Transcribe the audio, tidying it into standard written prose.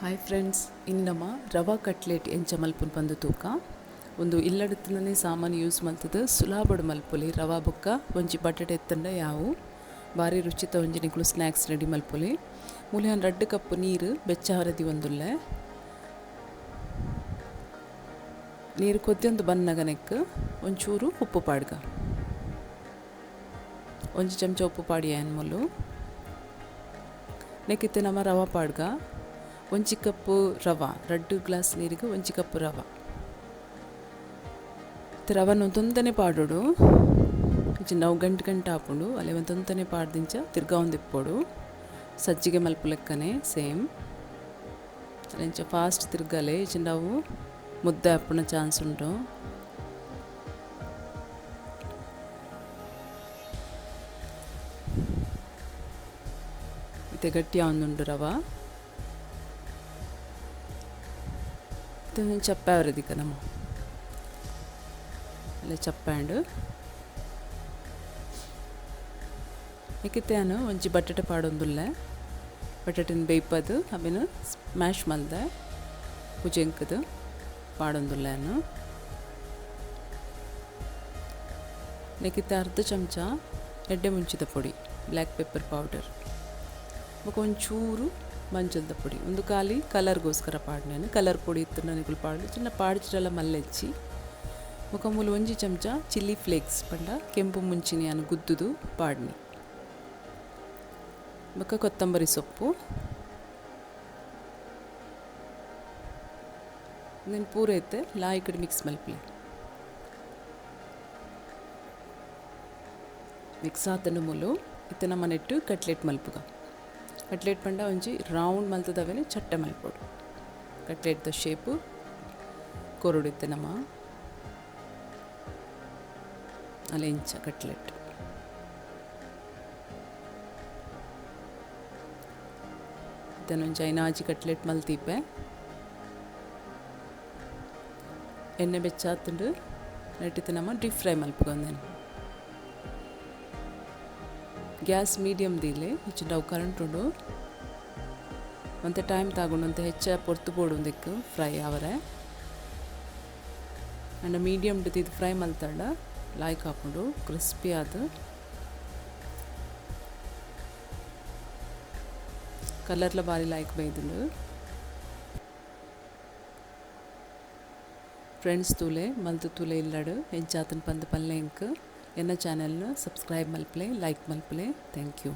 Hi friends, ಇನಿ ನಮ ರವಾ cutlet ಎಂಚ ಮಲ್ಪುನ್ ಪಂದು ತೂಕ. ಒಂದು ಇಲ್ಲಡತನೇ ಸಾಮಾನು ಯೂಸ್ ಮಲ್ತದ ಸುಲಾಬಡ್ ಮಲ್ಪೊಲಿ. ರವಾ ಬೊಕ್ಕ ಒಂಜಿ ಬಟಟೆ ಎತ್ತಂಡ ಯಾವು ಬಾರಿ ರುಚಿತ ಒಂಜಿ ನಿಕುಲು ಸ್ನ್ಯಾಕ್ಸ್ ರೆಡಿ ಮಲ್ಪೊಲಿ. ಮೂಲೆ 2 ಕಪ್ ನೀರು ಬೆಚ್ಚ ಹರದಿ ಒಂದುಲ್ಲೆ. ನೀರು ಕೊದ್ಯೊಂದು ಬನ್ನಗನೆಕ್ ಒಂಚೂರು ಉಪ್ಪು ಪಾಡ್ಗ, ಒಂಜಿ ಚಮಚ ಉಪ್ಪು ಪಾಡಿ ಮುಲ್ಲು. ನೆಕ್ಕಿತ್ತೆ ನಮ್ಮ ರವಾ ಪಾಡ್ಗ. 1 ಕಪ್ ರವಾ, 2 ಗ್ಲಾಸ್ ನೀರಿಗೆ 1 ಕಪ್ ರವಾ. ರವನು ತೊಂತನೆ ಪಾಡೋಡು, ನಾವು ಗಂಟು ಗಂಟು ಹಾಕೊಂಡು ಅಲ್ಲೇ ಒಂದು ತೊಂತನೆ ಪಾಡ್ದಿಂಚ ತಿರ್ಗಾ ಒಂದು ಇಪ್ಪೋಡು. ಸಜ್ಜಿಗೆ ಮಲ್ಪು ಲೆಕ್ಕನೆ ಸೇಮ್ ಅಲ್ಲಿಂಚ ಫಾಸ್ಟ್ ತಿರ್ಗಲೆ ನಾವು ಮುದ್ದೆ ಹಾಪುನ ಚಾನ್ಸ್ ಉಂಟು. ಇತ್ತೆ ಗಟ್ಟಿ ಒಂದುಂಡು ರವಾ. ಚಪ್ಪೆ ಅವರದಿಕ್ಕ ನಮ್ಮ ಅಲ್ಲೇ ಚಪ್ಪಾಂಡು. ನೆಕ್ಕಿತ್ತೆ ಒಂಜಿ ಬಟಟೆ ಪಾಡೊಂದುಲ್ಲೆ. ಬಟಟೆನ್ ಬೇಯ್ಪದು ಅವೆನ್ ಸ್ಮ್ಯಾಶ್ ಮಲ್ದೆ ಪುಜೆಂಕದು ಪಾಡೊಂದುಲ್ಲೆ. ನೆಕ್ಕಿತ್ತೆ ಅರ್ಧ ಚಮಚ ಎಡ್ಡೆ ಮುಂಚಿದ ಪೊಡಿ, ಬ್ಲ್ಯಾಕ್ ಪೆಪ್ಪರ್ ಪೌಡರ್, ಬೊಕ ಒಂಚೂರು ಮಂಜಲ್ದ ಪೊಡಿ, ಒಂದು ಖಾಲಿ ಕಲರ್ಗೋಸ್ಕರ ಪಾಡ್ನೇನು. ಕಲರ್ ಪೊಡಿ ಇತ್ತು ನನಗೆ ಪಾಡು ಚಿನ್ನ ಪಾಡ್ಚಿರಲ್ಲ ಮಲ್ಲೆಚ್ಚಿ. ಬೊಕ ಮೂಲು ಒಂಜಿ ಚಮಚ ಚಿಲ್ಲಿ ಫ್ಲೇಕ್ಸ್ ಪಂಡ ಕೆಂಪು ಮುಂಚಿನ ಗುದ್ದುದು ಪಾಡ್ನಿ. ಬೊಕ ಕೊತ್ತಂಬರಿ ಸೊಪ್ಪು నేను ಪೂರ ಐತೆ ಲಾಯ್ಕಡ್ ಮಿಕ್ಸ್ ಮಲ್ಪಲೆ. ಮಿಕ್ಸ್ ಆತನ ಮೂಲು ಇತ್ತೆ ನಮ್ಮ ನೆಟ್ಟು ಕಟ್ಲೆಟ್ ಮಲ್ಪುಗ. ಕಟ್ಲೆಟ್ ಪಂಡ ಒಂಜಿ ರೌಂಡ್ ಮಲ್ತದವೇನೆ ಚಟ್ಟೆ ಮಲ್ಪೊಡು. ಕಟ್ಲೆಟ್ the shape ಕೊರಡು ಇತ್ತೆ ನಮ್ಮ ಅಲ್ಲ ಇಂಚ ಕಟ್ಲೆಟ್. ಇತ್ತನೊಂಜಿ ಐನಾಜಿ ಕಟ್ಲೆಟ್ ಮಲ್ತೀಪೆ. ಎಣ್ಣೆ ಬೆಚ್ಚಾತುಂಡು ನೆಟ್ಟಿತ್ತೆ ನಮ್ಮ ಡೀಪ್ ಫ್ರೈ ಮಲ್ಪುಗೊಂದೇನು. ಗ್ಯಾಸ್ ಮೀಡಿಯಮ್ ದೀಲೆ ಹೆಚ್ಚು ಕರೆಂಟ್ ಉಂಡು ಒಂತೆ ಟೈಮ್ ತಗೊಂಡು ಒಂತೆ ಹೆಚ್ಚ ಪೊರ್ತು ಪೋಡು ಫ್ರೈ ಅವರೆ. ಅಂಡ್ ಮೀಡಿಯಮ್ ಇದು ಫ್ರೈ ಮಲ್ತಂಡ ಲಾಯ್ಕ್ ಹಾಕೊಂಡು ಕ್ರಿಸ್ಪಿ ಆದ ಕಲರ್ಲ ಬಾರಿ ಲಾಯ್ಕ್ ಬೈದುಂಡು. ಫ್ರೆಂಡ್ಸ್ ತೂಲೆ ಮಲ್ತು ತೂಲೆ ಇಲ್ಲಡು ಎಂಚಾತನ್ ಪಂದ್ ಪಲ್ಲೆ ಇಂಕ್ ಎನ್ನ ಚಾನೆಲ್ನ ಸಬ್ಸ್ಕ್ರೈಬ್ ಮಲ್ಪಲೆ, ಲೈಕ್ ಮಲ್ಪಲೆ. Thank you.